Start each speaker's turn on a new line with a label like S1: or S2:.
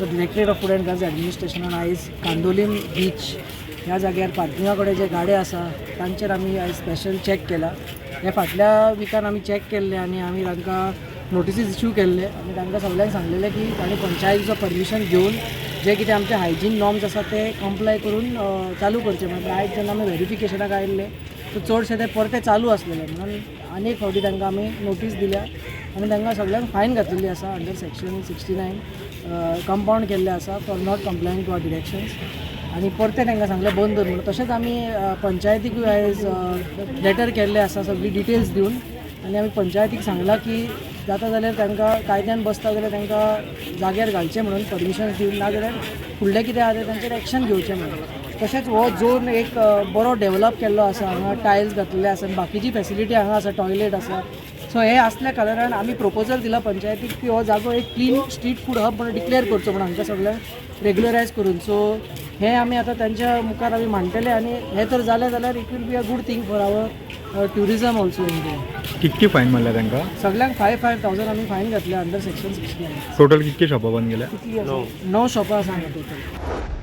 S1: आमचो Directorate of Food and Drugs ॲडमिनिस्ट्रेशनान आयज Candolim beach ह्या जाग्यार पार्किंगा कडेन जे गाडे आसा तांचेर आमी आयज स्पेशल चॅक केला. हे फाटल्या विकान आमी चॅक केल्ले आनी आमी तांकां नोटिसीस इश्यू केल्ले आनी तांकां सगल्यांक सांगलेलें की तांणी पंचायतीचो परमिशन घेवन जे कितें आमचे हायजीन नॉर्म्स आसा ते कंप्लाय करून चालू करचे म्हणून. आयज जेन्ना आमी व्हेरिफिकेशनाक आयिल्ले, सो चडशे ते परते चालू आसलेले म्हणून आनी एक फावटी तांकां आमी नोटीस दिल्या आनी तांकां सगळ्यांक फायन घातलेली आसा. अंडर सेक्शन 69 कंपावंड केल्ले आसा for not complying to our directions आनी परते तांकां सांगलें बंद दवर म्हणून. तशेंच आमी पंचायतीकूय आयज लेटर केल्ले आसा सगळी डिटेल्स दिवन आनी आमी पंचायतीक सांगलां की जाता जाल्यार तांकां कायद्यान बसता जाल्यार तांकां जाग्यार घालचें म्हणून, परमिशन दिवन, नाजाल्यार फुडलें कितें आहा तें तांचेर एक्शन घेवचें म्हणून. तशेंच हो झोन एक बरो डेवलप केल्लो आसा. हांगा टायल्स घातलेले आसा आनी बाकीची फेसिलिटी हांगा आसा, टॉयलेट आसा. सो हे असल्या कारणान आमी प्रपोजल दिला पंचायतीक की हो जागो एक क्लीन स्ट्रीट फूड हब म्हणून डिक्लेअर करचो म्हणून, हांकां सगळें रेगुलरायज करून. सो हे आमी आतां तांच्या मुखार आमी मांडटले आनी हें तर जालें जाल्यार it will be a good thing for our tourism also in Goa.
S2: कितकी फायन मारल्या तांकां?
S1: सगळ्यांक 5-5 थावजंड आमी फायन घातले अंडर सेक्शन 69.
S2: टोटल कितकी शॉपां बंद केल्या?
S1: कितली आसा? णव शॉपां आसा हांगा टोटल.